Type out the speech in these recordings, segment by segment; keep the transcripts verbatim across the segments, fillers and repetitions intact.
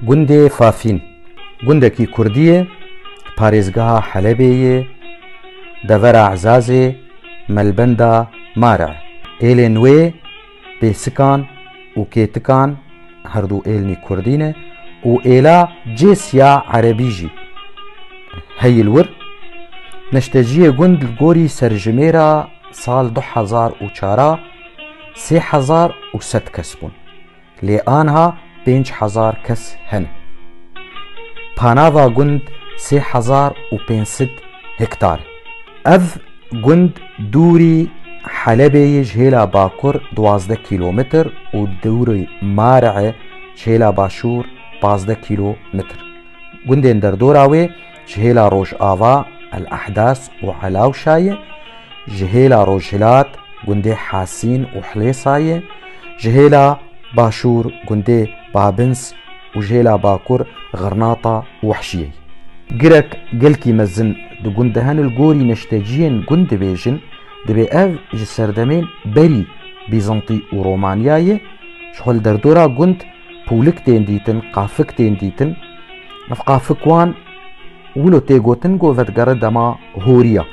Gundê Fafîn, gundekî kurdî ye, parêzgeha Helebê ye, devera Ezazê, melbenda Mare. Êlên wê bêsikan û kêtikan, her du êlnî kurdî ne, û êla cêsiya erebî jî heyî li wir. Neşteciyê gund li gorî serjimêra sal du hezar û çar a sê hezar û sed kes bûn. Lê anha pênc hezar kes hene. Panava gund sê hezar û pênc sed hektar. Ev gund dûrî Helebê yê ji hêla bakur duwazdeh kîlometr û dûrî Mare ji hêla başûr pazdeh kîlometr. Gundên derdora wê ji hêla rojava El Ehdas û Elawşa ye, ji hêla rojhilat gundê Hasîn û Hilêsa ye, ji hêla başûr gundê Babins û ji hêla bakur Xirnata û Wehşiyê. Girek gelkî mezin di gund de hene, li gorî neşteciyên gund dibêjin, dibê ev ji serdemên berî Bîzantî û Romaniya ye, ji xwe li derdora gund pûlik tên dîtin, qafik tên dîtin. Ev qafik wan wilo tê gotin ku vedigere dema horiya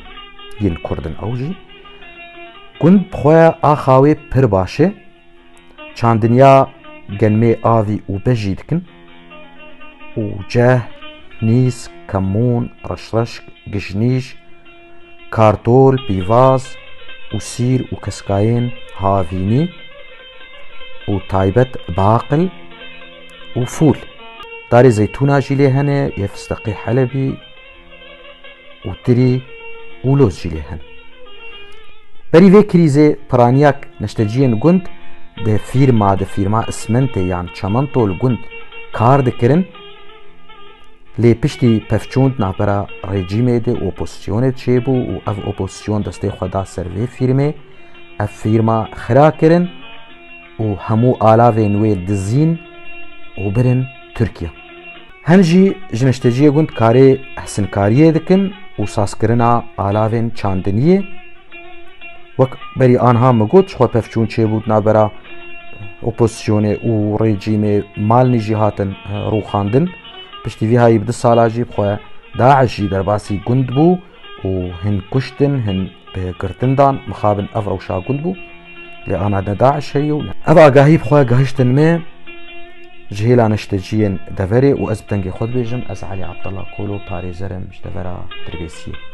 yên kurd in ew jî. Gund bi xwe axa wê pir baş e. Çandiniya genmê avî û bejî dikin û ceh, nîsk, kemûn, reşreşk, gijnîj, kartol, pîvaz û sîr û keskayên havînî û taybet baqil û fûl. Darê zeytûna jî lê hene, yê fisteqê Helebî û tirî û loz jî lê hene. Berî vê krîzê piraniyak neşteciyên gund di fîrma, di fîrma Ismentê yan Çemento li gund kar dikirin. Lê piştî pevçûn di navbera rejîmê de opozisyonê çêbû û ev opozisyon destê xwe da ser vê fîrmê. Ev fîrma xira kirin û hemû alavên wê dizîn û birin Tirkiye. Hin jî ji neşteciyê gund karê hesinkariyê dikin û sazkirina alavên çandiniyê. Wek berî anha min got, ji xwe pevçûn çêbû di navbera opozisyonê û rejîmê, malnî jî hatin, e, rûxandin. Piştî vî hayî bi du sala jî bi xwe DAIŞ jî derbasî gund bû û hin kuştin, hin bi girtin dan, mixabin ev rewşa gund bû. Lê ana ne DAIŞ heye û ne. Ev agahî bi xwe gihiştin me ji hêla neşteciyên deverê û ez bi dengê xwe dibêjim, ez Elî Abdullah Kolo, parêzer im ji devera Dirbêsiyê.